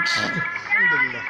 Alhamdulillah.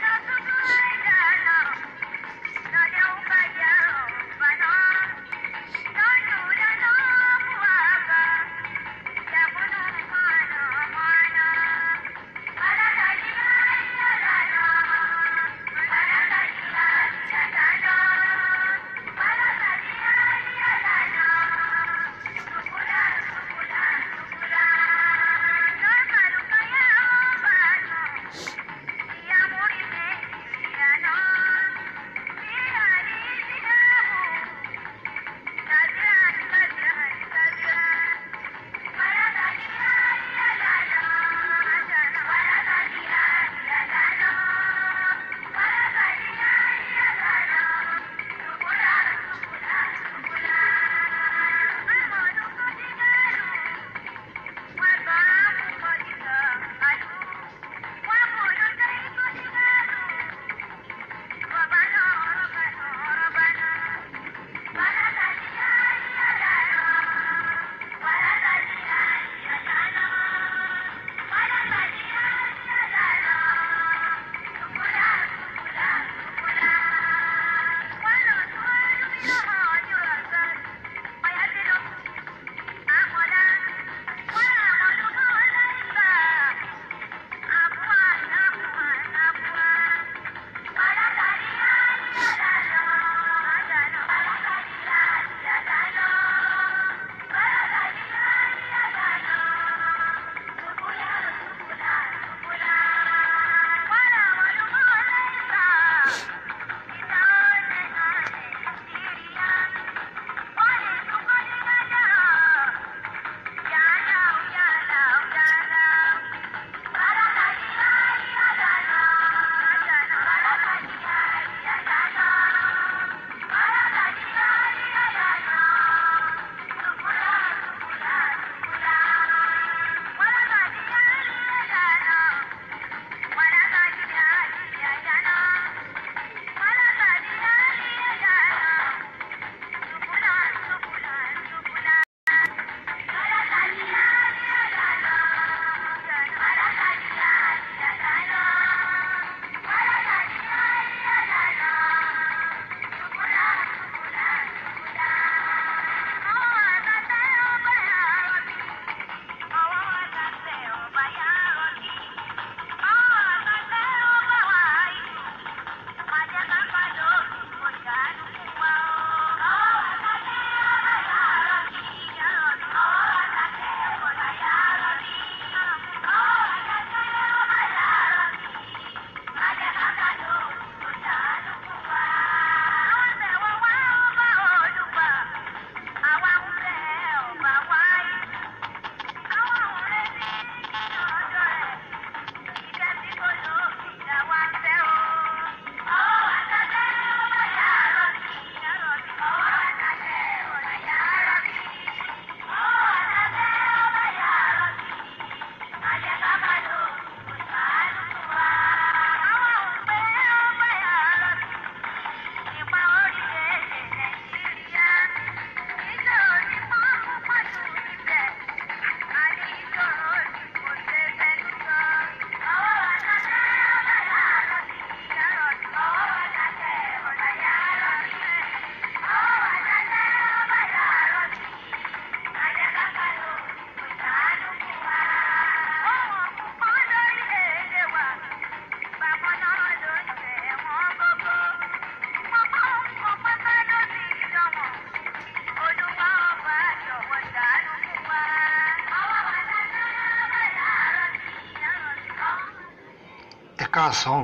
Ẹ káàsán,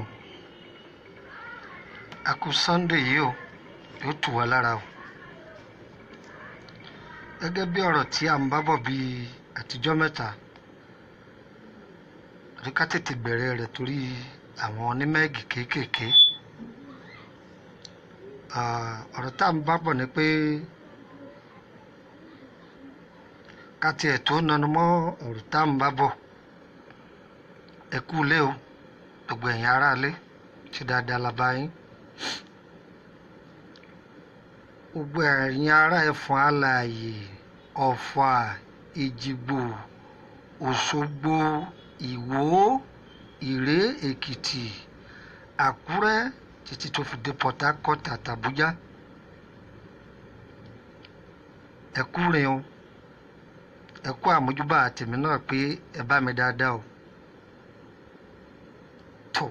a kú Sunday yìí o, yóò tù wá lára o. Gẹ́gẹ́ bí ọ̀rọ̀ tí a ń bá bọ̀ bíi àtijọ́ mẹ́ta, rí ká tètè bẹ̀rẹ̀ rẹ̀ torí àwọn onímẹ́ẹ̀gì kéékèèké. Ọ̀rọ̀ tá à ń bá bọ̀ ni pé ká tiẹ̀ tó nanu mọ́ ọ̀rọ̀ tá à ń bá bọ̀. Ẹ kú ilé o, gbogbo ẹ̀yin aráalé, ṣe dáadáa la bá yín. Gbogbo ẹ̀yin ará Ẹ̀fọ̀n Alààyè, Ọ̀fà, Èjìgbò, Òṣogbo, Ìwó, Ìré, Èkìtì, Àkúrẹ́ títí tó fi dé Port Harcourt àtàbújá. Ẹ kú rìn o, ẹ kú àmójúbà tèmi náà pé ẹ bá mi dáadáa o. Tó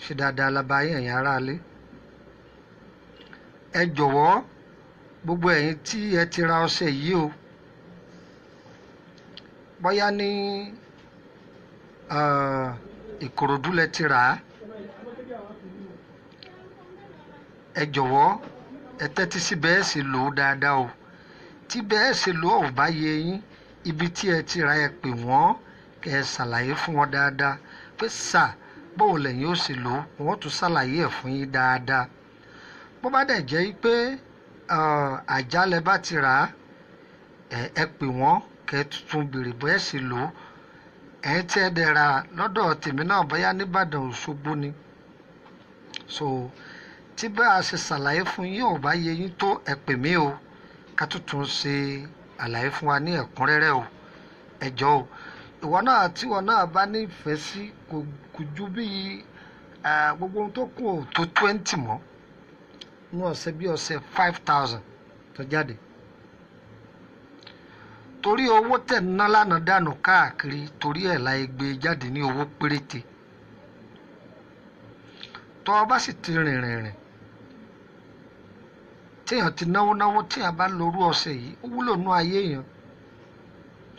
ṣe dáadáa la bá yín ẹ̀yin aráalé. Ẹ jọ̀wọ́ gbogbo ẹ̀yin tí ẹ ti ra ọṣẹ yìí o, bóyá ní Ìkòròdú lẹ ti rà á, ẹ jọ̀wọ́ ẹ tẹ́tí sí bẹ́ẹ̀ sì lò ó dáadáa o. Tí bẹ́ẹ̀ sì lò ó bá yé yín, ibi tí ẹ ti ra ẹ pè wọ́n kẹ́ ẹ ṣàlàyé fún wọn dáadáa pé sà bóun lẹ́yìn ó sì lò ó, wọ́n tún ṣàlàyé ẹ̀ fún yín dáadáa. Bó bá dẹ̀ jẹ́ pé àjálẹ̀ bá ti rà á, ẹ pè wọ́n kẹ́ ẹ tuntun béèrè bóyá sì lò ó. Ẹ̀ tí ẹ dẹ̀ rà lọ́dọ̀ tèmi náà bóyá nìbàdàn, Òṣogbo ni. So tí bá a ṣe ṣàlàyé fún yín ò bá yé yín tó, ẹ pè mí o, ká tuntun ṣe àlàyé fún wa ní ẹ̀kúnrẹ́rẹ́ o. Ẹ jọ̀ọ́ o, ìwọ náà tí ìwọ náà bá nífẹ̀ẹ́ sí kò ju bí gbogbo ohun tó kù ò tó 20 mọ́ ní ọ̀sẹ̀ bí ọ̀sẹ̀ 5,000 tó jáde. Torí owó tẹ̀ ń ná lánàá dànù káàkiri, torí ẹ̀ láì gbé jáde ní owó péréte. Tọ́ ọ bá sì ti rìnrìn rìn téèyàn ti náwó náwó, téèyàn bá lorú ọ̀sẹ̀ yìí, ó wúlò nú ayé èèyàn.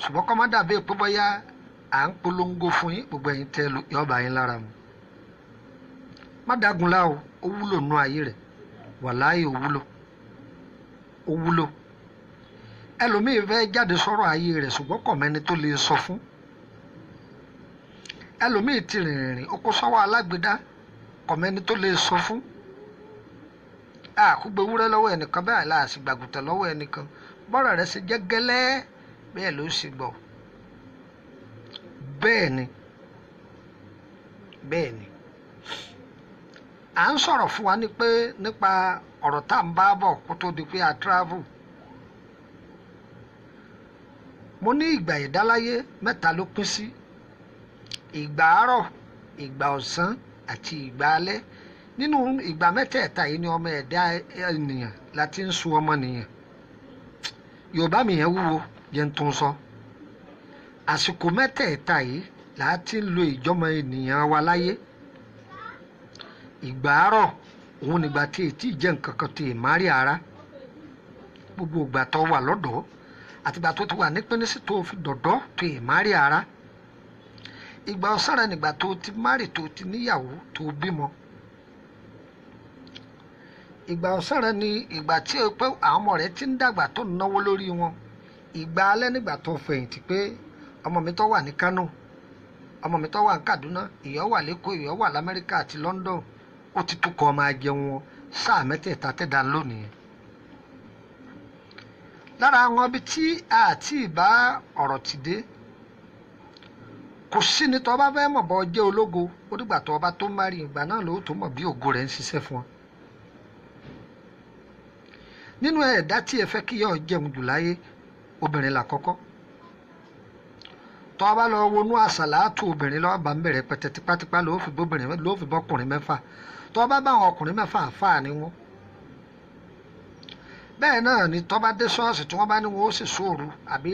Ṣùgbọ́n kọ́ má dàbí pé bóyá à ń polongo fún yín, gbogbo ẹ̀yin tẹ́ yọ bá yín lára mu. Má dágunlá o, ó wúlò nú ayé rẹ̀, wàláhì ó wúlò, ó wúlò. Ẹlòmíì fẹ́ jáde sọ̀rọ̀ ayé rẹ̀ ṣùgbọ́n kò mẹ́ni tó lè sọ fún. Ẹlòmíì ti rìnrìn rìn ó kó sọ́wọ́ alágbèdá, kò mẹ́ni tó lè sọ fún. Àkúgbè wúrẹ́ lọ́wọ́ ẹnìkan bẹ́ẹ̀ láàsì gbàgùtà lọ́wọ́ ẹnìkan, bọ́rọ̀ rẹ̀ ṣe jẹ́ gẹ́lẹ́ bẹ́ẹ̀ ló ṣe gbọ́. Bẹ́ẹ̀ ni, bẹ́ẹ̀ ni. À ń sọ̀rọ̀ fún wa ní pé nípa ọ̀rọ̀ tá à ń bá bọ̀ kó tó di pé a travel. Mo ní ìgbà ìdáláyé mẹ́ta ló pín sí: ìgbà àárọ̀, ìgbà ọ̀sán àti ìgbà alẹ́. Nínú ìgbà mẹ́tẹ̀ẹ̀ta yìí ni ọmọ ẹ̀dá ènìyàn la ti ń sun ọmọnìyàn. Yorùbá mi yẹn wúwo jẹ́ ń tún sọ. Àsìkò mẹ́tẹ̀ẹ̀ta yìí là á ti ń lo ìjọmọ ènìyàn wa láyé. Ìgbà àárọ̀ òun nígbà tí ètí jẹ́ nǹkan kan tí ìmárì ara. Gbogbo ìgbà tó wà lọ́dọ̀ọ́ àtìgbà tó ti wà ní pínísì tó fi dọ̀dọ́ tó ìmárì ara. Ìgbà ọ̀sán rẹ̀ nígbà tó ti márì tó ti níyàwó tó bímọ. Ìgbà ọ̀sán rẹ̀ ni ìgbà tí ó pé àwọn ọmọ rẹ̀ ti ń dàgbà tó ń náwó lórí wọn. Ìgbà alẹ́ nígbà tó fẹ̀yìntì pé ọmọ mi tó wà ní Kánò, ọmọ mi tó wà ní Kaduna, ìyá wà lẹ́kọ̀ọ́, ìyá wà lamẹ́ríkà àti London, ó ti tún kọ́ máa jẹun wọn. Sáà mẹ́tẹ̀ẹ̀ta tẹ̀dá lónìí. Lára àwọn ibi tí a ti bá ọ̀rọ̀ ti dé, kò sí ni tó bá fẹ́ mọ̀ bọ́ jẹ́ ológo, ó dìgbà tó bá tó márì, ìgbà náà ló tó mọ̀ bí ògo rẹ̀ ń ṣiṣẹ́ fún ọ. Nínú ẹ̀dá tí ẹ fẹ́ kí yọ jẹun jù láyé, obìnrin là kọ́kọ́. Tó bá lọ wọnú àsàlátù obìnrin lọ́wọ́ bá ń bẹ̀rẹ̀ pẹ̀tẹ́ tipátipá ló fi bóbìnrin ló fi bọ́kùnrin mẹ́fà. Tó bá bá àwọn ọkùnrin mẹ́fà àfáà ni wọ́n. Bẹ́ẹ̀ náà ni tó bá dé ṣọ́ọ̀ṣì tí wọ́n bá ní wọn ó sì sóòru àbí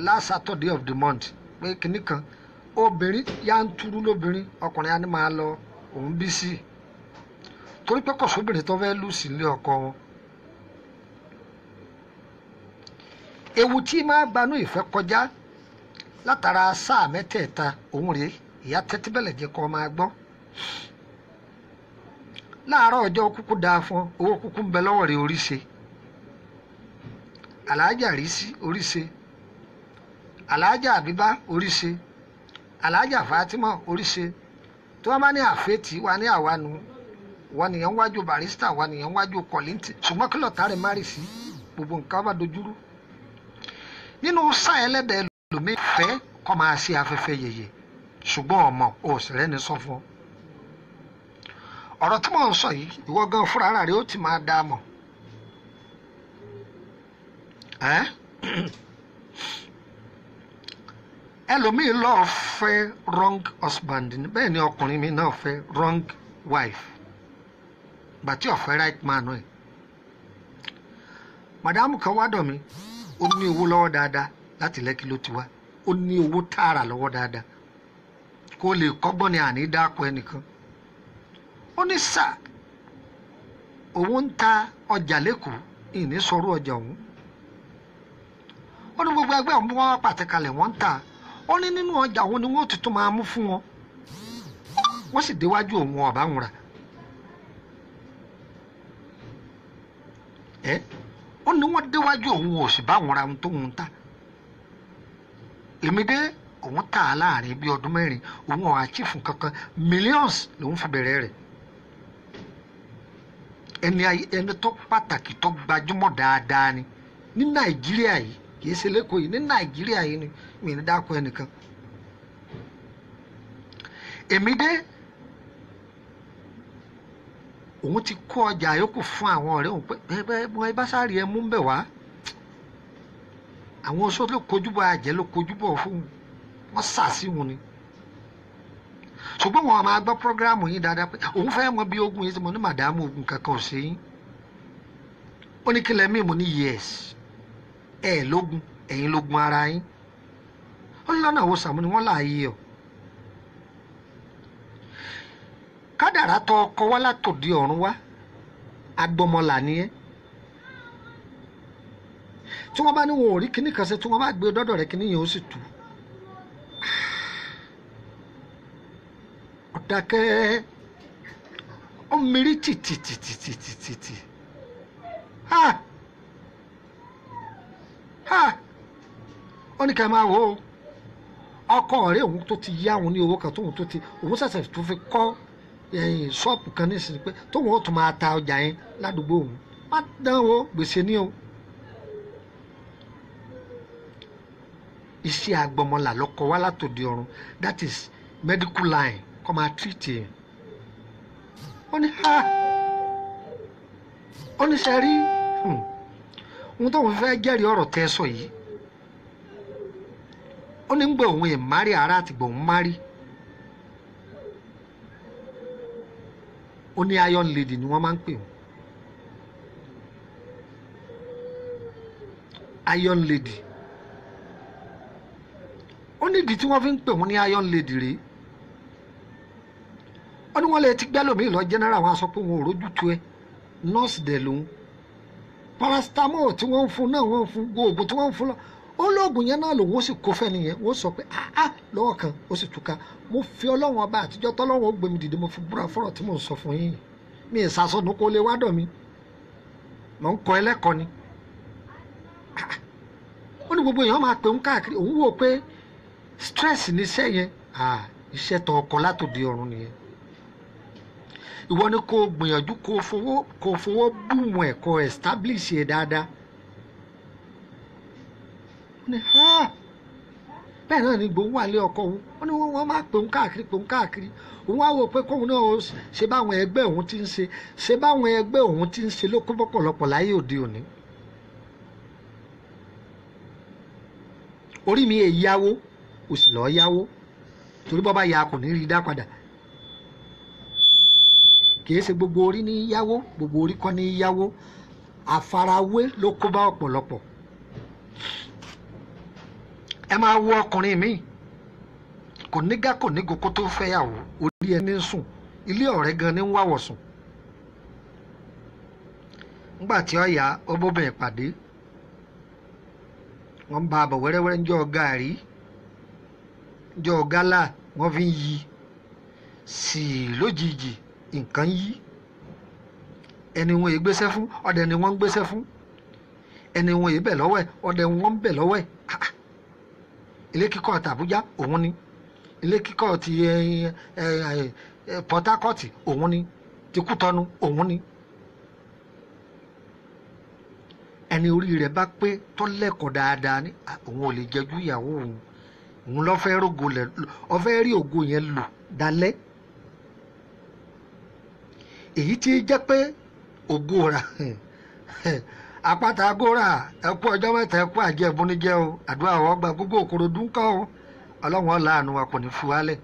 last Saturday of the month pé kinní kan, obìnrin yanturu lóbìnrin, ọkùnrin á ní máa lọ òun bí sí i torí pé kò sóbìnrin tó fẹ́ lù sí ilé ọkọ wọn. Ewu tí máa gbanú ìfẹ́ kọjá látara sáà mẹ́tẹ̀ẹ̀ta òun rèé, ìyá tẹ́tí bẹ̀lẹ̀ jẹ́ kó máa gbọ́. Láàárọ̀ ọjọ́ kúkú dáa fún owó kúkú ń bẹ lọ́wọ́ rẹ̀ oríṣe, Àlàájá Rísí oríṣe, Àlàájá Àbíbá oríṣe, Àlàájá Fátímọ̀ oríṣe. Tí wọ́n bá ní àfẹ́tì wa ní àwa nu, wọ́n nìyẹn ń wájú Barrister, wọ́n nìyẹn ń wájú Kọ̀lìntì, ṣùgbọ́n kí lọ́ọ̀tà rẹ̀ má rì sí, gbogbo nǹkan bá dojúrú. Nínú sáà ẹlẹ́dẹ̀ẹ́ lòmí fẹ́ kọ́ máa ṣe afẹ́fẹ́ yẹ̀yẹ̀, ṣùgbọ́n ọmọ òṣèré ni sọ fún ọ. Ọ̀rọ̀ tí mò ń sọ yìí, ìwọ gan fúnra ara rẹ ó ti máa dá a mọ̀. Ẹlòmíì lọ́ọ́ fẹ́ wrong husband, bẹ́ẹ̀ ni ọkùnrin mi náà fẹ́ wrong wife, gbàtí ó fẹ́ right man ẹ̀. Màdámù kan wá dọ̀ mí, ó ní owó lọ́wọ́ dáadáa, láti Lẹ́kí ló ti wá, ó ní owó tààrà lọ́wọ́ dáadáa, kó lè kọ́gbọ́n ni àní dáko ẹnìkan. Ó ní sà, òun ń ta ọjà lẹ́kọ̀ọ́, ìní sọ̀rọ̀ ọjà òun. Ó ní gbogbo ẹgbẹ́ òun bí wọ́n wá pàtẹ kalẹ̀ wọ́n ń tà. Ó ní nínú ọjà òun ni wọ́n ti tún máa mú fún wọn. Wọ́n sì déwájú òun ọ̀bá ń rà. Ẹ́ ó ní wọ́n déwájú òun ò sì bá wọn ra ohun tó ń ta. Èmi dé òun tà á láàrin bíi ọdún 4, òun ò àchífù kankan, millions lòun fi bẹ̀rẹ̀ rẹ̀. Ẹni tó pàtàkì tó gbajúmọ̀ dáadáa ni ní Nàìjíríà yìí, kì í ṣe lẹ́kọ̀ọ́ yìí, ní Nàìjíríà yìí ni mi ní dáko ẹnìkan. Èmi dé òun ti kó ọjà yòókù fún àwọn ọ̀rẹ́ òun pé ẹ bá sáré ẹ mú ń bẹ̀ wá. Àwọn oṣó ló kojú bọ̀, àjẹ́ ló kojú bọ̀ fún wọn, sà sí wọn ni. Ṣùgbọ́n wọn máa gbọ́ prógráàmù yín dáadáa pé òun fẹ́ mọ bí ogun yìí tí mo ní màdámù ogun kankan ò sí yín. Ó ní kílẹ̀ mí, mo ní yes, ẹ lógun, ẹ̀yin lógun ara yín. Ó ní lọ́nà wo sàmú ni wọ́n láàyè ọ̀. Kádàrá tọ ọkọ wá látòdì ọ̀run wá, agbọmọlà ni ẹ́. Tí wọ́n bá ní wọn ò rí kíní kan ṣe, tí wọ́n bá gbé dọ́dọ̀ rẹ̀ kíní yẹn ó sì tú. Ọ̀dàkẹ́ ó mírí tìtìtìtìtìtì. Ha ha! Ó ní ká máa wò ó. Ọkọ ọ̀rẹ́ òun tó ti yá òun ní owó kan tóun tó ti òun ṣẹ̀ṣẹ̀ tó fi kọ́ ṣọ́ọ̀pù kan nísìnyí pé tóun ó tún máa ta ọjà yẹn ládùúgbò òun. Má dán o, gbèsè ní o. Iṣẹ́ agbọmọlà lọkọ wá látòdì ọ̀run, that is medical line, kọ́ máa treat ẹ̀. Ó ní ha! Ó ní sẹ́rí ohun tóun fẹ́ jẹ́rìí ọ̀rọ̀ tẹ́ sọ yìí. Ó ní ń gbọ́ òun ẹ̀ márì ara àti gbọ̀ òun márì. Ó ní iron lady ni wọ́n máa ń pè wọ́n. Iron lady. Ó ní ìdí tí wọ́n fi ń pè wọ́n ní iron lady rèé. Ó ní wọ́n lè ti gbẹ́lòmíì lọ general, wọn á sọ pé wọn ò rójú tu ẹ, nọ́ọ̀sì dẹ̀ lòun. Paracetamol tí wọ́n ń fún náà wọ́n ń fún, oògùn tí wọ́n ń fún lọ. Ó lóògùn yẹn náà lòun ó sì kó fẹ́ nìyẹn, wọ́n sọ pé áá lọ́wọ́ kan ó sì túká. Mo fi Ọlọ́run ọba àtijọ́ tọ́lọ́run ó gbé mi dìde, mo fi búra fọ́rọ̀ tí mò ń sọ fún yín. Mi ì sàsọnù kó lè wádọ̀ mi, mò ń kọ ẹlẹ́kọ̀ọ́ ni. Ó ní gbogbo èèyàn máa pè ń káàkiri, òun wò pé stress ní iṣẹ́ yẹn, iṣẹ́ tó ọkọ látòdì ọ̀run nìyẹn. Ìwọ ni kó gbìyànjú kó fowó búùmù ẹ̀, kó establish ẹ̀ dáadáa. Ó ní ha! Bẹ́ẹ̀ náà ni gbòǹwà lé ọkọ òun. Ó ní wọ́n máa pè ń káàkiri, pè ń káàkiri. Òun wá wò pé kóun náà ṣe báwọn ẹgbẹ́ òun ti ń ṣe, ṣe báwọn ẹgbẹ́ òun ti ń ṣe ló kó pọ̀pọ̀lọpọ̀ láyé òde òní. Orí mi èyí yáwó, o sì lọ́ọ́ yáwó, torí bọ́ bá ya kò ní rí dá padà. Kì í ṣe gbogbo orí ní yáwó, gbogbo orí kọ́ ní yáwó. Àfarawé ló kó bá ọ̀pọ̀lọpọ̀. Ẹ máa wo ọkùnrin mi, kò nígá kò nígo kó tó fẹ́yàwó, orí ẹni ń sùn, ilé ọ̀rẹ́ gan ni ń wàwọ̀ sùn. Nígbà tí ó yá, ó bóbìnrin pàdé, wọ́n ń bá a bọ̀ wẹ́rẹ́wẹ́rẹ́ ń jọ gàárì, ń jọ gálà, wọ́n fi ń yí sí i lójijì, nǹkan yí. Ẹni wọn èé gbéṣẹ́ fún, ọdẹ ni wọ́n ń gbéṣẹ́ fún. Ẹni wọn èé bẹ̀ lọ́wọ́ ẹ̀, ọdẹ wọn ń bẹ̀ lọ́wọ́ ẹ̀. Ilé kíkọ́ ti Àbújá òun ni, ilé kíkọ́ ti Port Harcourt òun ni, ti Kútọ́nù òun ni. Ẹni orí rẹ̀ bá pé tó lẹ́kọ̀ọ́ dáadáa ní òun ò lè jẹ́jú ìyàwó òun, òun lọ́ fẹ́ rógo lẹ̀, ọ fẹ́ rí ògo yẹn lò dalẹ́. Èyí tí jẹ́ pé ògo rà àpáta góra, ẹ kú ọjọ́ mẹ́ta, ẹ kú àjẹbùnijẹ́ o, àdúrà wọ́n gba gbogbo Òkòròdú ń kọ́ o, Ọlọ́run ọ̀la àánú wa kò ní fi wálẹ̀.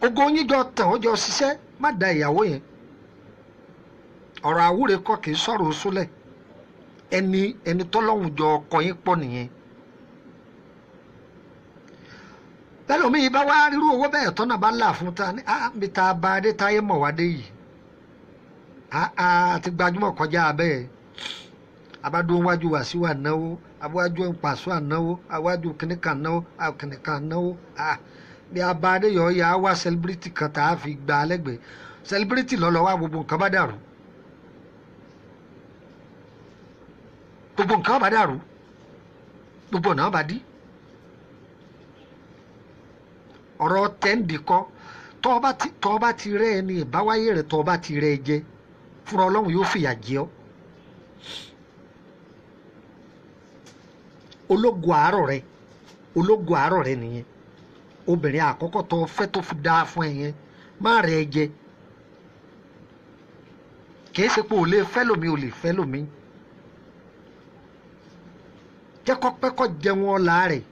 Ogo yín jọ tàn ó jọ ṣiṣẹ́, má da ìyàwó yẹn. Ọ̀rọ̀ àwúre kọ́ kì í sọ̀rọ̀ oṣúlẹ̀. Ẹni tọ́lọ́hún jọ ọkọ yín pọ̀ nìyẹn. Bẹ́ẹ̀ omi yìí bá wá rírú owó bẹ́ẹ̀ tọ́nà bá là fún ta ní àmì tá a bá dé táyé mọ̀ wá dé yìí. Àti gbajúmọ̀ kọjá bẹ́ẹ̀. Abádùn wájú Wàsíù ànáwó, abájú Pàṣọ ànáwó, abájú kìnìkan náwó, kìnìkan náwó. Bí a bá dé yọ̀ ya wá sẹlẹ̀bírìtì kan tá a fi gba lẹ́gbẹ̀ẹ́. Sẹlẹ̀bírìtì lọ́lọ́ wá gbogbo nǹkan bá dàrú. Gbogbo nǹkan bá dàrú, gbogbo ọ̀nà bá dí. Ọ̀rọ̀ tẹ́ǹdì kọ́, tọ́ bá ti rẹ́ ẹni ìbáwáyé rẹ̀, tọ́ bá ti rẹ́ ẹ jẹ, fúnra Ọlọ́run yóò fìyà jẹ ọ́. Ológo àárọ̀ rẹ, ológo àárọ̀ rẹ nìyẹn. Obìnrin àkọ́kọ́ tó fẹ́ tó fi dáa fún ẹ yẹn, má rẹ́ ẹ jẹ. Kì í ṣe pé ò lè fẹ́ lómi, ò lè fẹ́ lómi. Jẹ́kọ́pẹ́kọ́ jẹun ọ̀la rẹ̀.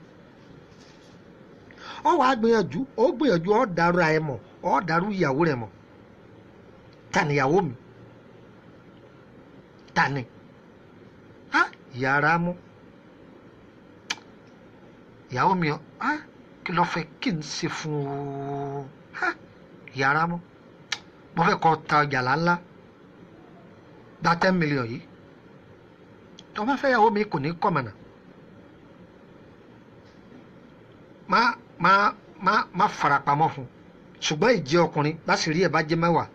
Ọ wàá gbìyànjú, ó gbìyànjú, ọ dàrú ẹ mọ̀, ọ dàrú ìyàwó rẹ̀ mọ̀. Ta ni ìyàwó mi? Ta ni? Á ìyá ara mú. Ìyàwó mi, á kí ló fẹ́ kí n ṣe fún o? Á ìyá ara mú. Mo fẹ́ kó ta ọjà ńláńlá. Gba 10 million yìí. Tó bá fẹ́ ìyàwó mi kò ní kọ̀mọ̀nà. Má farapamọ́ fún. Ṣùgbọ́n ìjẹ́ ọkùnrin bá sì rí ẹ̀ bá jẹ́ mẹ́wàá,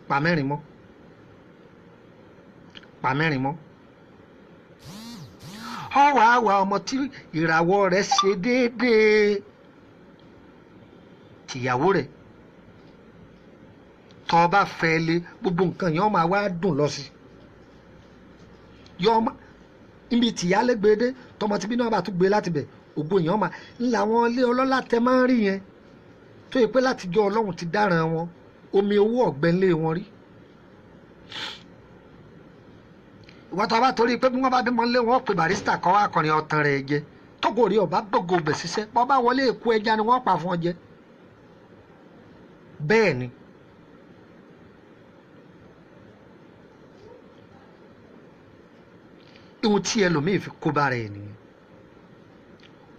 pa mẹ́rin mọ́. Pa mẹ́rin mọ́. Ọ wàá wá ọmọ tí ìràwọ̀ rẹ̀ ṣe déédéé tìyàwó rẹ̀. Tọ́ bá fẹ́ lé, gbogbo nǹkan yẹn máa wá dùn lọ sí. Yọ ọmọ níbi tìyálégbé dé, tọmọ tí bí náà bá tún gbé láti bẹ̀, ògo yẹn máa ńlá wọn lé ọlọ́lá tẹ máa ń rí yẹn. Tó yẹ pé látijọ́ Ọlọ́run ti dáràn wọn, omi owó ọ̀gbẹ́ ńlé wọn rí. Ìwọ́n tó bá torí pé bí wọ́n bá bímọ lé wọn pé barista kọ́ wá akọrin ọ̀tàn rẹ̀ jẹ. Tógo rí ọba gbogbo bẹ̀ ṣiṣẹ́, bọ́ bá wọlé èkó ẹja ni wọ́n pa fún ọ jẹ. Bẹ́ẹ̀ ni. Ihun tí ẹlòmíì fi kó bára ẹ̀ nìyẹn.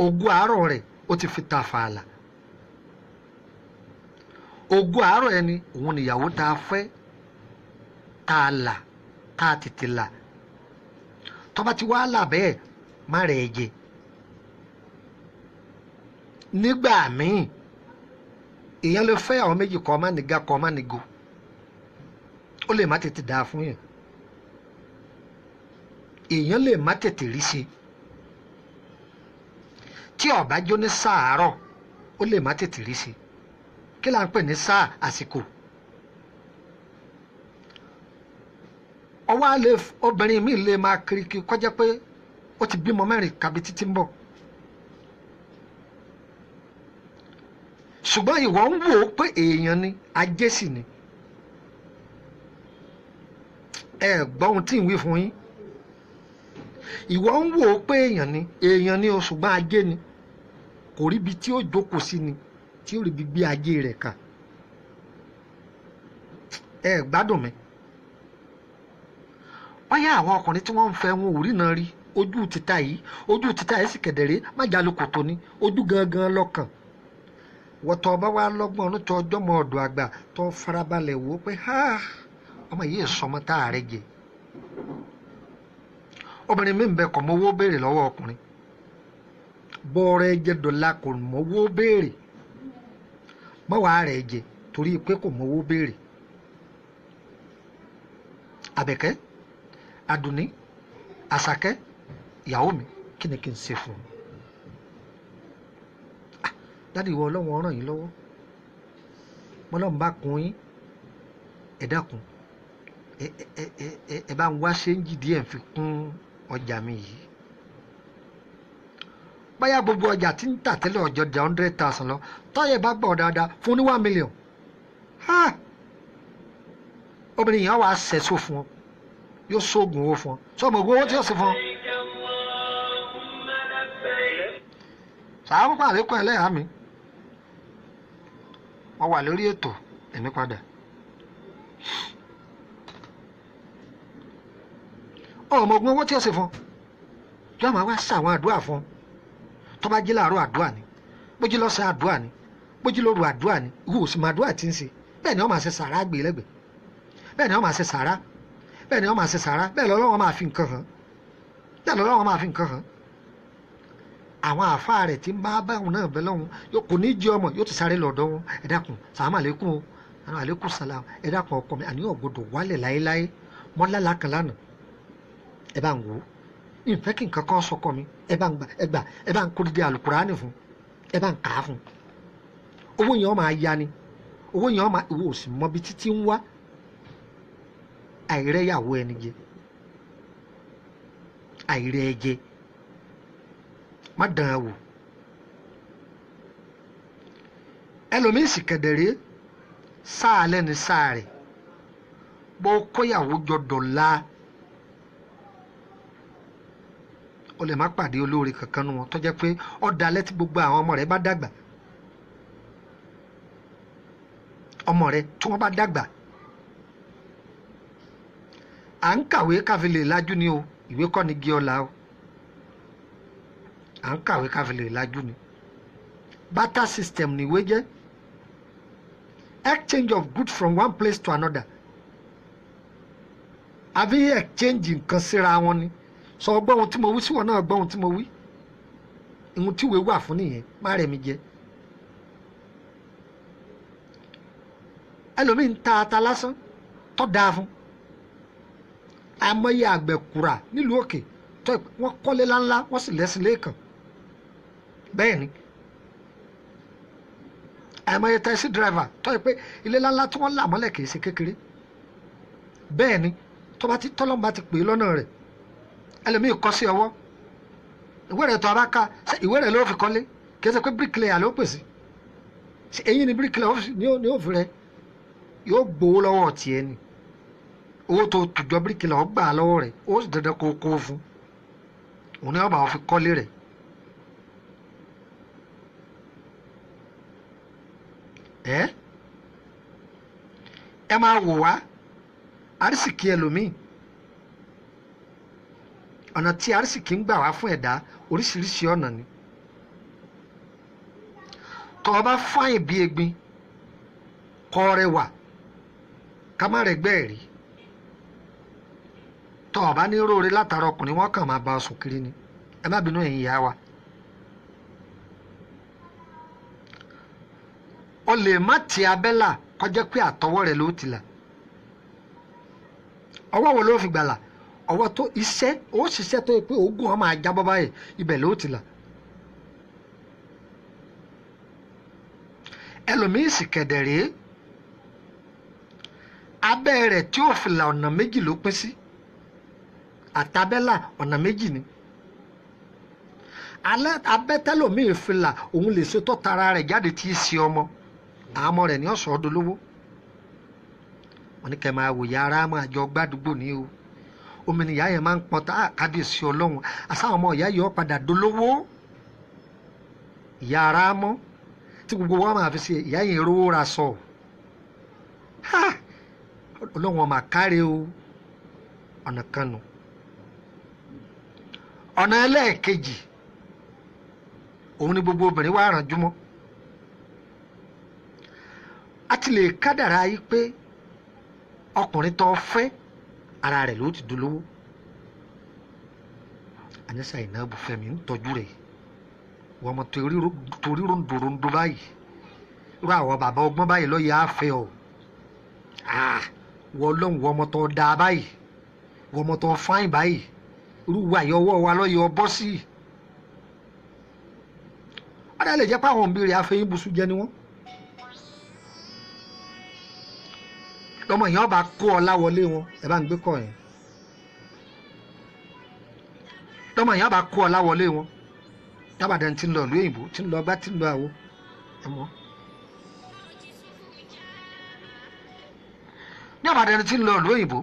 Ògo àárọ̀ rẹ̀ ó ti fi ta fàlà. Ògo àárọ̀ ẹni òun nìyàwó tá a fẹ́, tá a là, tá a tètè là. Tó bá ti wá là bẹ́ẹ̀, má rẹ̀ jẹ. Nígbà míì, èèyàn lè fẹ́ àwọn méjì kọ́ má nìga kọ́ má nìgo. Ó lè má tètè dáa fún yàn. Èèyàn lè má tètè rí ṣe. Tí ó bá jó ní sáàárọ̀, ó lè má tètè rí ṣe. Kí là ń pè ní sáà? Àsìkò. Ọwọ́ àlè obìnrin mi lè máa kiri kí kọjá pé ó ti bímọ mẹ́rin kàbí títí ń bọ̀. Ṣùgbọ́n ìwọ ń wò ó pé èèyàn ni, ajé sì ni. Ẹ gbọ́ ohun tí ń wí fún yín. Ìwọ ń wò ó pé èèyàn ni, èèyàn ni o, ṣùgbọ́n ajé ni. Kò ríbi tí ó jókòó sí ni, tí ó ríbi gbé ajé rẹ̀ kà. Ẹ gbádùn mi. Báyà àwọn ọkùnrin tí wọ́n ń fẹ́ wọn ò rí náà rí. Ojú títa yìí, ojú títa yìí sì kẹ̀dẹ̀rẹ́, má jalè kòtò ni, ojú gangan lọ́kàn. Wọ́tọ̀ ọba wa lọ́gbọ́n ọdún tó ọjọ́ mọ ọ̀dọ̀ àgbà tó farabalẹ̀ wò ó pé ha, ọmọ yìí sọmọ tá a rẹ jẹ. Obìnrin mi ń bẹ kọ̀ mọ́wó béèrè lọ́wọ́ ọkùnrin. Bọ́ọ̀rẹ́ jẹ dọ̀la kò mọ́wó béèrè. Mọ́wàá rẹ̀ jẹ torí pé kò mọ́wó béèrè. Àbẹ̀kẹ́, Àdùnní, Àṣàkẹ́, ìyàwó mi, kí ni kí n ṣe fún un? Dádì ìwọ Ọlọ́run ràn yín lọ́wọ́. Bọ́lọ́run bá kun yín, ẹ dákun, ẹ bá ń wá ṣéǹjì díẹ̀ fi kún ọjà mi yìí. Báyà gbogbo ọjà tí ń tà tẹ́lẹ̀ ọjọ́ di 100,000 lọ, tọ́yẹ̀ bá gbọ́ dáadáa fún ní 1 million. Ha! Obìnrin yẹn wàá ṣẹ̀ṣọ́ fún ọ, yóò ṣoògùn owó fún ọ. Sọ ma owó tí yóò ṣe fún ọ? Sàámù àlékún ẹlẹ́yà mi, wọ́n wà lórí ètò ẹ̀mí padà. Ọmọ ogun owó tí ó ṣe fún yóò máa wá ṣàwọn àdúrà fún. Tó bá jí láàárọ̀ àdúrà ni, bó jí lọ́sàn-án àdúrà ni, bó jí lóru àdúrà ni, ìwọ òsì máa àdúrà tí ń ṣe. Bẹ́ẹ̀ ni wọ́n máa ṣe sàrá gbé lẹ́gbẹ̀ẹ́, bẹ́ẹ̀ ni wọ́n máa ṣe sàrá, bẹ́ẹ̀ ni wọ́n máa ṣe sàrá, bẹ́ẹ̀ lọ́lọ́wọ́n máa fi nǹkan hàn, bẹ́ẹ̀ lọ́lọ́wọ́n máa fi nǹkan hàn. Àwọn àáfàá rẹ̀ tí ń bá báwọn náà bẹ lọ́hùn kò ní jí ọmọ yóò ti sáré lọ́dọ̀ wọn. Ẹ dákun, sàlámù àlékún o, àwọn àlékún sàlám, ẹ dákun ọkọ mi, àníyàn gbọdọ̀ wálẹ̀ láéláé, mọ́ lálàá kan lánàá, ẹ bá ń wò ó, ìfẹ́ kí nǹkan kan sọkọ mi, ẹ bá ń gbà, ẹ gbà, ẹ bá ń kó dídí àlùkùránì fún, ẹ bá ń kà á fún. Owó yẹn máa ya ni, owó yẹn máa, ìwọ ò sì mọ bí títí ń wá. Àìrẹ́yàwó ẹni jẹ, àìrẹ́ ẹ jẹ, má dàn án wò. Ẹlòmíín sì kẹ̀dẹ̀rẹ́ sáà lẹ́ni sáà rẹ̀, bó kóyàwó jọ dọ̀la, o lè má pàdé olóore kankan nu wọn, tó jẹ́ pé ọ̀dàlẹ̀ tí gbogbo àwọn ọmọ rẹ̀ bá dàgbà, ọmọ rẹ̀ tí wọ́n bá dàgbà. À ń kàwé káfí lè lajú ni o, ìwé kọ́ ni gé ọ̀la o. À ń kàwé káfí lè lajú ni. Barter system ni ìwé jẹ́, exchange of goods from one place to another. Àbí exchange nǹkan síra wọn ni. Sọ gbọ́ ohun tí mo wí, síwọ̀n náà gbọ́ ohun tí mo wí. Ohun tí ìwé wà fún nìyẹn, má rẹ̀ mi jẹ. Ẹlòmíín ta ata lásán tó dáa fún. Àmọye àgbẹ̀kùrà nílùú òkè tó wọ́n kọ́lé láńlá, wọ́n sì lẹ́sìn lẹ́ẹ̀kan. Bẹ́ẹ̀ ni àmọye taxi driver tó yẹ pé ilé láńlá tí wọ́n là mọ́lẹ̀ kì í ṣe kékeré. Bẹ́ẹ̀ ni tó bá ti tọ́lọ́mù bá ti pè é lọ́nà rẹ̀. Ẹlòmíì kọ́ sí ọwọ́, ìwé rẹ̀ tó a bá ká, ìwé rẹ̀ ló fi kọ́lé, kì í ṣe pé bricklayer ló pèsè. Eyín ni bricklayer ní òfin rẹ̀ yóò gbowó lọ́wọ́ tiẹ̀ ni. Owó tó tùjọ bricklayer ó gbà lọ́wọ́ rẹ̀, ó sì dandan kó kó fún òun ní ọba òfin kọ́lé rẹ̀. Ẹ máa wò wá àrísìkí ẹlòmíì, ọ̀nà tí àrísìkí ń gbà wá fún ẹ̀dá oríṣiríṣi ọ̀nà ni. Tọ́ ọ bá fáyìn bí egbin kọ́ rẹwà ká má rẹ̀ gbẹ́ rí. Tọ́ ọ bá ní róore látara ọkùnrin, wọn kàn máa bá ọ sùn kiri ni. Ẹ má bínú ẹ̀yin ìyá wa. O lè má ti abẹ́là kọjá pé àtọwọ́ rẹ̀ ló ti là. Ọwọ́ wo ló fi gbàlà? Ọwọ́ tó iṣẹ́, ó ṣiṣẹ́ tó yẹ pé oògùn ọmọ ajábọ́ báyìí, ibẹ̀ ló ti là. Ẹlòmíín sì kẹ̀dẹ̀ rèé, abẹ́ rẹ̀ tí ó fi là ọ̀nà méjì ló pín sí. Àtàbẹ́là ọ̀nà méjì ni. Abẹ́tẹ́lòmíín fi là òun lè ṣe tó tara rẹ̀ jáde tí í ṣe ọmọ. Àwọn ọmọ rẹ̀ ní ọ̀sán ọdún lówó. Wọ́n ní kẹ́ máa wòye ara máa jọ gbádùgbò ní o. Omi ni ìyá yẹn máa ń pọn tá kábíyèsí ọlọ́run. Àsáwọn ọmọ ìyá yìí ó padà dolówó. Ìyá ara mọ́ tí gbogbo wọn máa fi ṣe ìyá yẹn rówó ra sọ. Ọlọ́run ọmọ àkárẹ̀ o. Ọ̀nà kan nù. Ọ̀nà ẹlẹ́ẹ̀kejì òun ni gbogbo obìnrin wá rànjú mọ́. A ti lè kádàrá yìí pé ọkùnrin tó fẹ́ ara rẹ̀ ló ti dolówó. Anisa Ìnáàbù Fẹ́mi ń tọ́jú rẹ̀, wọ́n mọ torí ròǹdòròǹdò báyìí, irú àwọn bàbá ọgbọ́n báyìí lọ́ọ́ yà á fẹ́ ọ. Wọ́n lọ́hùn, wọ́n mọ tó dáa báyìí, wọ́n mọ tó fáìn báyìí, irú wa yìí ọwọ́ wa lọ́ọ́ yọ ọ bọ́ sí. Ọ̀dà lè jẹ́ pé àwọn òbí rẹ̀ afẹ́yín busú jẹ́ ni wọ́n. Lọ́mọ yẹn ọba kó ọ láwọlé wọn, ẹ bá ń gbé kọ yẹn. Lọ́mọ yẹn ọba kó ọ láwọlé wọn, dábàdàn tí ń lọ ìlú òyìnbó, tí ń lọ ọgbà, tí ń lọ àwo, ẹ mọ. Ní àbàdàn tí ń lọ ìlú òyìnbó,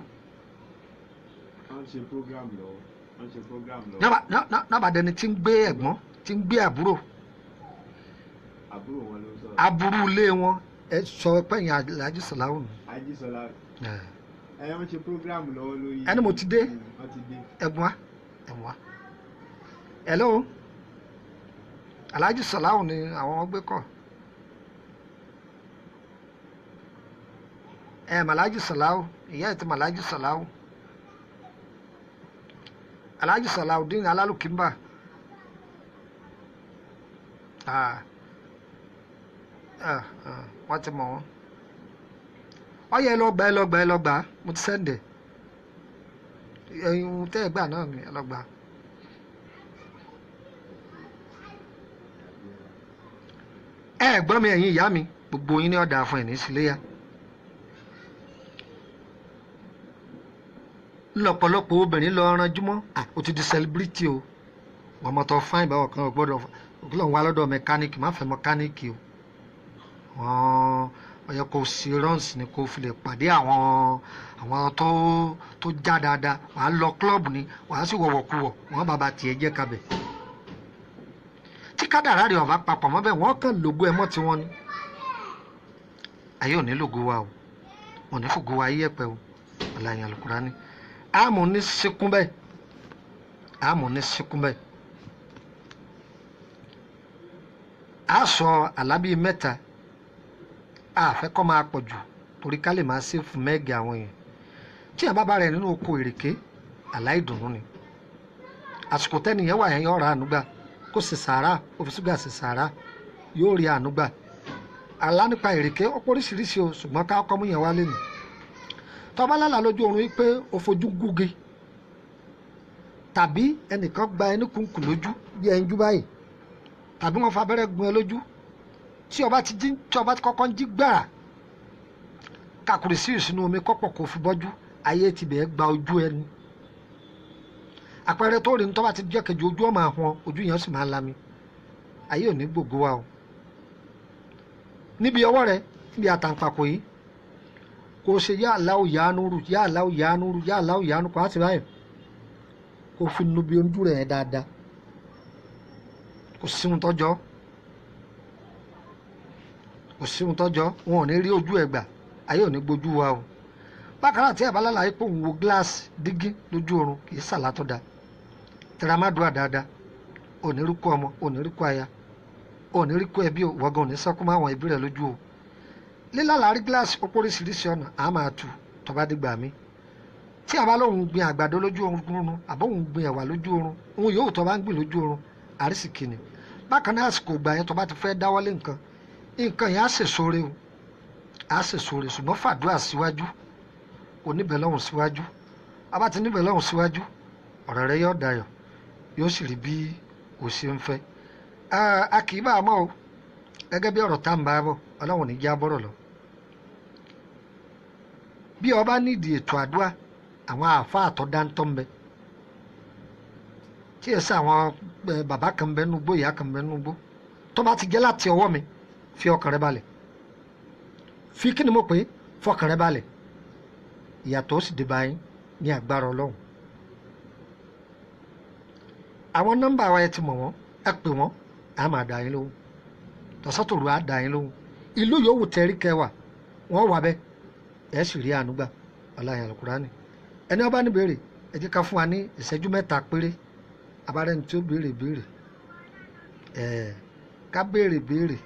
ní àbàdàn tí ń gbé ẹ̀gbọ́n, tí ń gbé àbúrò. Àbúrò wọn ló sọ̀rọ̀. Aburú ilé wọn ẹ sọ pé ẹ̀yìn Alhaji Salawu nù. Ajísọlá ẹ wọ́n ṣe program lọ́wọ́ lórí. Ẹni mo ti dé. Wọ́n ti dé. Ẹ̀bùn wa ẹ̀bùn wa. Hello, Alhaji Salawu ni àwọn gbé kọ. Ẹ Alhaji Salawu, ìyá ẹ̀ ti Alhaji Salawu, Alhaji Salawudeen Alálùkímbà. Wọ́n ti mọ̀ wọ́n. Ọyẹ ẹ lọ gbà, ẹ lọ gbà, ẹ lọ gbà, mo ti sẹ́ǹdẹ̀ ẹ̀yìn tẹ́ ẹ gbà náà ni, ẹ lọ gbà. Ẹ gbọ́n mi, ẹ̀yin ìyá mi, gbogbo yín ní ọ̀dà fún ẹ̀ ní síléyà. Lọ́pọ̀lọpọ̀ obìnrin lọ ranjú mọ́, ó ti di celebrity o, wọ́n mọ̀ tó fáìn báwọn kan gbọ́dọ̀ lọ́n wá lọ́dọ̀ mẹkáníìkì, má fẹ́ mẹkáníìkì o. Wọ́n ó yẹ kó sí runs ni kó fi lè pàdé àwọn tó já dáadáa. Wàá lọ club ni, wàá sì wọ̀wọ̀kuwọ̀, wọ́n bàbá tiẹ̀ jẹ́ kabẹ̀. Tí kádàrá rẹ̀ ọ̀bá papọ̀ mọ́ bẹ́ẹ̀, wọ́n kàn lógo ẹ mọ́ tiwọn ni. Ayé ò ní lógo wa o, ò ní fògo wa ayé ẹ̀pẹ́ o, ọ̀làyìn Àlùkùránì. Àmú ní síkún bẹ́ẹ̀, àmú ní síkún bẹ́ẹ̀. A sọ àlábí mẹ́ta, a fẹ́ kọ́ máa pọ̀ jù torí ká lè máa ṣe fún mẹ́ẹ̀gì àwọn èèyàn. Tí àbá bá rẹ̀ nínú oko ìrèké, àlá ìdùnnú ni. Àsìkò tẹ́nìyẹn wà yẹn yóò ra ànúgbà, kó sì sàárà, ó fi ṣúgà sì sàárà, yóò rí ànúgbà. Àlá nípa ìrèké ó pọ̀ oríṣiríṣi o, ṣùgbọ́n ká kọ́ mú yẹn wá lẹ́nu. Tọ́ba lálàá lójú oorun yìí pé o fojú gúgi tàbí ẹnìkan gba ẹni kúnkùn lójú bí ẹnjú báyìí, tàbí wọ́n fa abẹ́rẹ́ gun ẹ lójú, tí ọba ti jí, tí ọba ti kọ́kọ́ ń jí gbàrà, kàkùrì sí ìsinú omi kọ́pọ̀ kò fi bọ́jú, ayé ti bẹ̀ẹ́ gba ojú ẹni. Àpẹẹrẹ tó rí ní tọ́ba ti jẹ́ kejì, ojú ọmọ àwọn ojú yẹn sì máa ń lami. Ayé ò ní gbogbo wa o. Níbi ọwọ́ rẹ, níbi àtàǹpàkò yìí, kò ṣe yá aláwò yá núrù, yá aláwò yá núrù, yá aláwò yá núrù, kò á sì báyìí kò fi nu bí ojú rẹ̀ yẹn dáadáa. Kò sí ohun tọ́jọ́, kò sí ohun tọ́jọ́, wọn ò ní rí ojú ẹ̀ gbà, ayé ò ní gbójú wa o. Bákan náà tí ẹ̀ bá lálàá pé òun wo gíláàsì dígí lójú oorun, kì í sàlá tó da. Tẹ̀rámádùá dáadáa, ò ní rí kú ọmọ, ò ní rí kú aya, ò ní rí kú ẹbí o, wọ́gán ò ní sẹ́kú mọ́ àwọn ẹbí rẹ̀ lójú o. Lílàlá rí gíláàsì ó póríṣiríṣi ọ̀nà, á máa tu tó bá dìgbà mí. Tí a bá lóun gbin àgbàdo lójú oorun, àbó òun gbin ẹ̀wà lójú oorun, òun yóò tó bá ń gbìn lójú oorun, àrísìkì ni. Bákan náà àsìkò ìgbà yẹn tó bá ti fẹ́ dáwọ́lé nǹkan, nǹkan yẹn á sèso re o, á sèso re, ṣùgbọ́n fàdúrà síwájú, oníbẹ̀ lọ́hùn síwájú. A bá ti níbẹ̀ lọ́hùn síwájú, ọ̀rọ̀ rẹ yóò dayọ̀, yóò sì rí bí o ṣe ń fẹ́. A kì í bá a mọ̀ o, gẹ́gẹ́ bí ọ̀rọ̀ tá à ń bá bọ̀, Ọlọ́run ní já bọ́rọ̀ lọ. Bí ọba nídìí ètò àdúrà, àwọn àáfàá tó dáńtọ́ ń bẹ, tí ẹ sẹ àwọn bàbá kan bẹ nínú igbó, ìyá kan bẹ nínú igbó, tó bá ti jẹ́ láti ọwọ́ mi, fi ọkàn rẹ balẹ̀. Fi kí ni mo pè é? Fọkàn rẹ balẹ̀. Ìyàtọ̀ ó sì dé bá yín ní agbára Ọlọ́run. Àwọn nọ́mbà wa ẹ ti mọ̀ wọ́n, ẹ pè wọ́n, á máa dá yín lóhùn. Tọ̀sán-tòru á dá yín lóhùn. Ìlú yòówù tẹ̀rí kẹwàá, wọ́n wà bẹ́ẹ̀, ẹ sì rí àánú gbà. Ọláyà Àlùkùránì. Ẹni ó bá ní béèrè, ẹ jẹ́ ká fún wa ní ìṣẹ́jú mẹ́ta péré. Abárẹ́ni tí ó béèrè béèrè, ẹ̀ ká béèrè béèrè.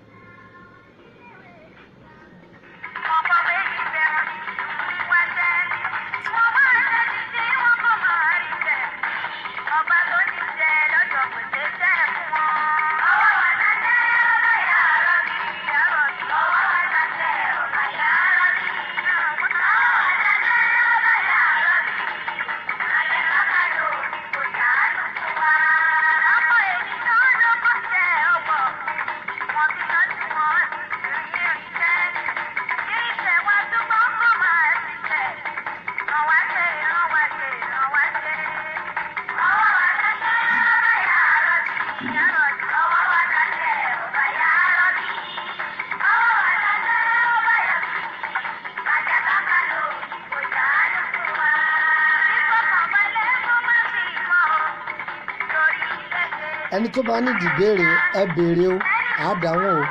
Ẹni tó bá nídìí béèrè, ẹ béèrè o, àá dáhùn o.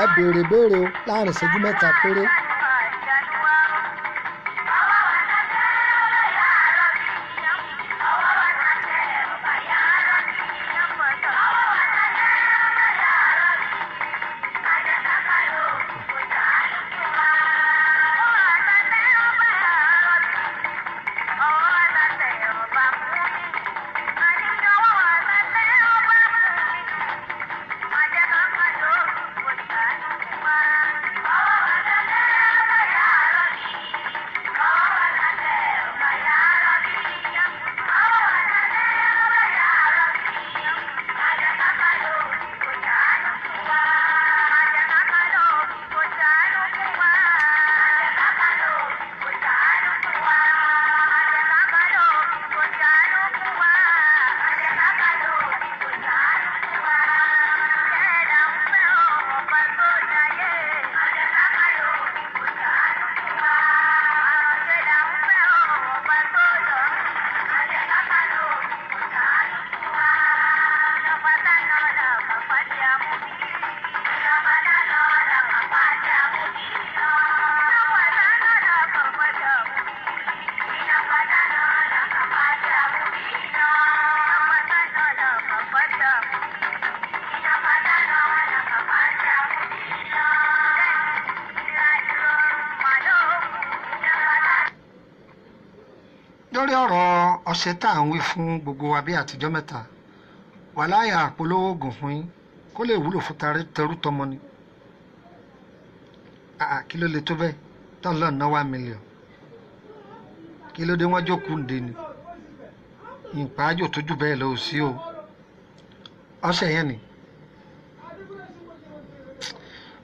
Ẹ béèrè béèrè o láàrin ìṣẹ́jú 3 péré. Lórí ọ̀rọ̀ ọṣẹ tá à ń wí fún gbogbo wa bí àtijọ́ mẹ́ta, wàláyà àpolówó oògùn fún yín kó lè wúlò fún tẹrú tọmọ ni. Kí ló lè tó bẹ́ẹ̀ tán lọ́ọ̀ ná 1 million? Kí ló dé wọ́n jókòó ǹde ni? Ìpájò tó jù bẹ́ẹ̀ lọ ò sí o. Ọṣẹ yẹn ni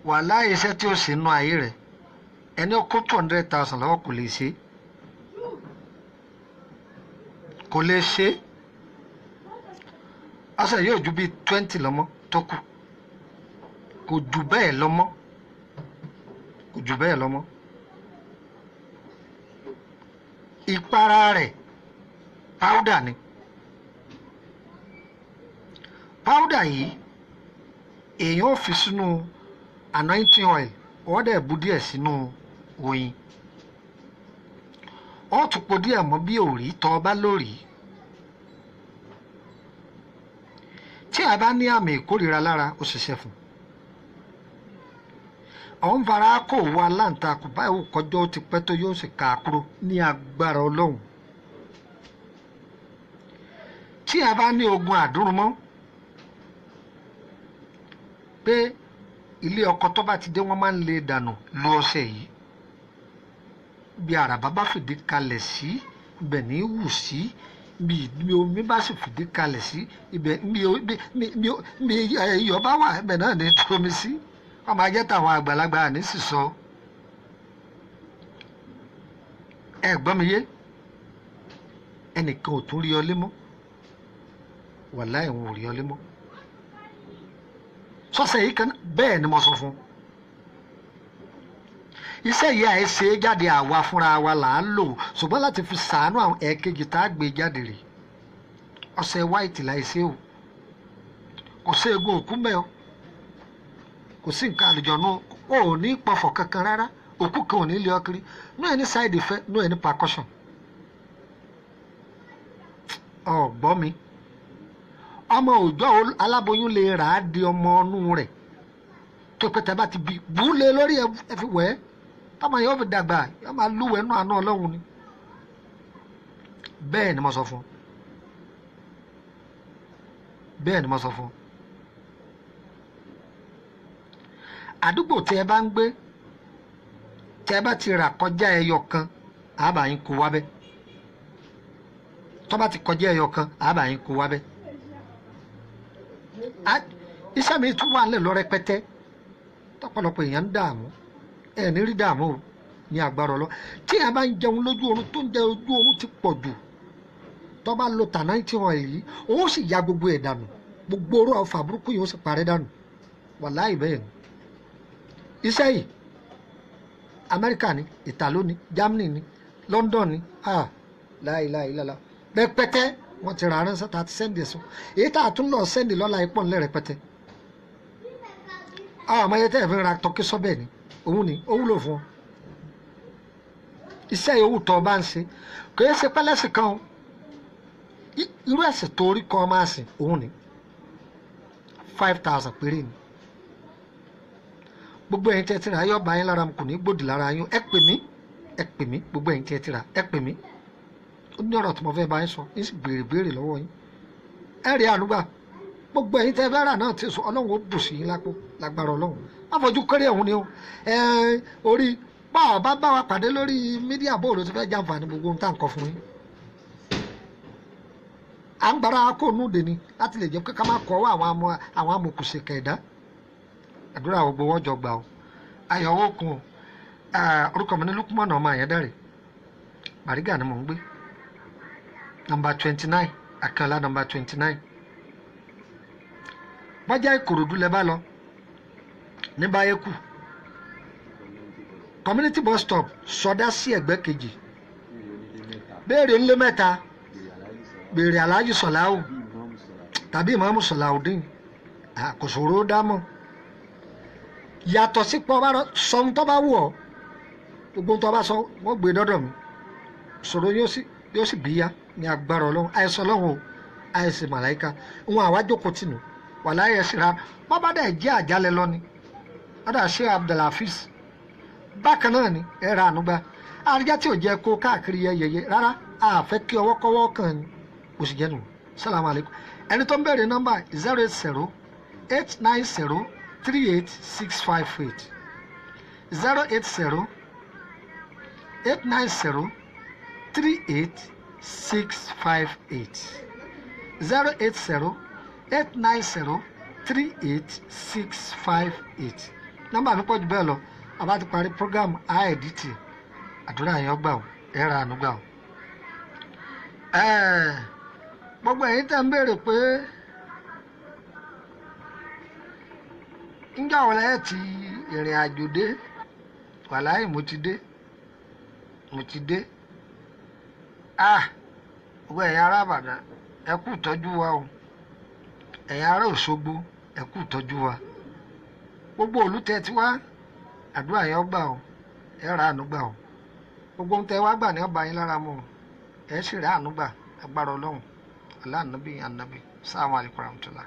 wàláyà iṣẹ́ tí ó ṣe nú ayé rẹ̀, ẹni ó kó 200,000 lọ́wọ́ kò lè ṣe é, kò lè ṣe é. Ọṣẹ yóò ju bíi 20 lọ́mọ tó kù, kò jù bẹ́ẹ̀ lọ́mọ, kò jù bẹ́ẹ̀ lọ́mọ. Ìpara rẹ̀ páúdà ni. Páúdà yìí èèyàn ò fi sínú anointing oil, wọ́n dẹ̀ bu díẹ̀ sínú oyin, ó tún po díẹ̀ mọ́ bí òrí tọ́ ọ bá lórí. Tí a bá ní àmì ìkórìíra lára, ó ṣiṣẹ́ fún un. Ọ̀hún fara kò wọ aláǹtakùn báyìí kọjọ́ ó ti pẹ́ tó yóò sì kà á kúrò ní agbára Ọlọ́run. Tí a bá ní ogun àdúrúmọ́ pé ilé ọkọ tó bá ti dé wọ́n máa ń lé dànù, lo ọṣẹ yìí. Bí àràbá bá fìdí kalẹ̀ sí, ibẹ̀ ní í wù sí. Bí omi bá sì fìdí kalẹ̀ sí, ibẹ̀ bí iyọ̀ bá wà, ibẹ̀ náà ní tómi sí. Wọ́n máa jẹ́ tàwọn àgbàlagbà ní sísọ. Ẹ gbọ́ mi yé, ẹnìkan ò tún rí ọ lé mọ́, wàláhì òun ò rí ọ lé mọ́. Sọ́sẹ̀ yìí kan bẹ́ẹ̀ ni mo sọ fún un. Iṣẹ́ yìí àìṣe jáde àwa fúnra wa là ń lò, ṣùgbọ́n láti fi sàánú àwọn ẹ̀ẹ̀kejì tá a gbé jáde rè. Ọṣẹ white láìṣe o, kò sí egun òkú mẹ́ o, kò sí nǹkan àlùjọ̀nù, o ò ní pọ̀fọ̀ kankan rárá, òkú kan ò ní lé ọ kiri, no any side effect, no any percussion. Ọ̀gbọ́n mi, ọmọ òòjọ́ aláboyún lè rà á di ọmọ ọnú rẹ̀ tó pẹ́tẹ́ bá ti bí búlé lórí ẹ fi wẹ̀ ẹ́, tọ́mọ yóò fi dàgbà, yóò máa lúwẹ̀ẹ́ nú àánú Ọlọ́run ni. Bẹ́ẹ̀ ni mo sọ fún un, bẹ́ẹ̀ ni mo sọ fún un. Àdúgbò tí ẹ bá ń gbé, tí ẹ bá ti rà kọjá ẹyọ kan, àbá yín kó wá bẹ́. Tó bá ti kọjá ẹyọ kan, àbá yín kó wá bẹ́. Iṣẹ́ mi tún wà nílẹ̀ lọ rẹpẹtẹ, tọ́pọ̀lọpọ̀ èèyàn ń dààmú. Ẹ ní rí dààmú o ní agbára Ọlọ́run. Tí ẹ bá ń jẹun lójú oorun, tó ń jẹ ojú oorun ti pọ̀ jù, tó bá lo tànáìtì wọn yìí, ó sì ya gbogbo ẹ̀ dànù, gbogbo orú ọfà burúkú yìí ó sì parẹ́ dànù. Wàláhì bẹ́ẹ̀ ni. Iṣẹ́ yìí Amẹ́ríkà ni, Ìtàló ni, Germany ni, London ni, láìláìlá rẹpẹtẹ wọ́n ti rà ránṣẹ́ tá a ti sẹ́ndì ẹ̀sùn. Èyí tá a tún lọ sẹ́ndì lọ́la ipò ńlẹ̀ rẹpẹtẹ. Àwọn ọmọ yẹn tẹ́ ẹ̀ fi ra tọ́kí sọ́bẹ̀ ni òun ni ó wúlò fún ọ. Iṣẹ́ yòówù tó o bá ń ṣe kò yẹ ṣe pẹ́lẹ́sì kan o, irú ẹ̀sìn tó orí kan máa sìn òun ni 5,000 péré ni. Gbogbo ẹ̀yin tẹ́ ti rà yóò bá yín lára mu, kò ní gbòdì lára yín. Ẹ pè mí, ẹ pè mí, gbogbo ẹ̀yin tẹ́ ti rà ẹ pè mí. Ó ní ọ̀rọ̀ tí mo fẹ́ bá yín sọ, yín sì béèrè béèrè lọ́wọ́ yín. Ẹ rí ànúgbà. Gbogbo ẹ̀yin tẹ́ fẹ́ rà náà ti sọ, Ọlọ́run ó bù sí yín lápò lágbára Ọlọ́run. Má fojú kéré òun ni o. Orí bá bá wa pàdé lórí mídíà bóòlù tó fẹ́ jàǹfààní gbogbo ohun tá à ń kọ fún yín. À ń gbára kó nù dé ni láti lè jẹ́ pé ká má kọ́ àwọn amòkùnṣèkà ẹ̀dá. Àdúrà gbogbo wọn jọ gbà o. Ayọ̀ owó kun o. Orúkọ mi ní Lukman ọmọ Àyẹ́dàrè. Bàrígà ni mò ń gbé. Nọ́mbà 29, Akínọlá nọ́mbà 29. Bọ́jà Ìkòròdú lẹ bá lọ ní Báyékù. Community bus stop sọdá sí ẹ̀gbẹ́ kejì. Béèrè ńlé mẹ́ta, béèrè Alhaji Sọ̀láhù tàbí Ìmáàmù Sọ̀láhùdín. Kò ṣòro dámọ̀. Yàtọ̀ sí pé ọba sọ ohun tó bá wù ọ́, gbogbo ohun tó bá sọ wọ́n gbé dọ́dọ̀ mi. Ṣòro yóò sì bíyá ní agbára Ọlọ́run. Àìsàn Ọlọ́run o, àìsàn màláìka. Wọn àwa jókòó tì nù. Wàláhì ẹ̀ síra. Wọ́n bá dẹ̀ jẹ́ àjálẹ̀ lọ ni. Ọ̀dà ṣé Abdulhafiz. Bákan náà ni ẹ ra ànúgbà. Àríyá tí ò jẹ́ kó káàkiri yẹyẹyẹ rárá, a fẹ́ kí ọwọ́ kọ́wọ́ kàn ní. Kò sì jẹ́nu. Salaam alaikum. Ẹni tó ń bẹ̀rẹ̀ nọ́mbà 080 890 38658 080 890 38658 080 890 38658. Nọ́mbà mi pọ̀ jù bẹ́ẹ̀ lọ. A bá ti parí program IDT. Àdúrà yẹn gbà ó, ẹ ra àánú gbà ó. Gbogbo ẹ̀yin tẹ́ ń béèrè pé ńgbà wo lẹ ti ìrìn àjò dé? Wàláhì mo ti dé, mo ti dé. Gbogbo ẹ̀yin ará Ìbàdàn ẹ kú ìtọ́jú wa o. Ẹ̀yin ará Òṣogbo ẹ kú ìtọ́jú wa. Gbogbo òlú tẹ́ ti wá, àdúrà yẹn gbà o, ẹ ra àánú gbà o. Gbogbo ohun tẹ́ wá gbà ní ọba yín lára mu o. Ẹ sì rí àánú gbà agbára Ọlọ́run. Aláàánábì ànábì. Assalamu alaikum warahmatullah.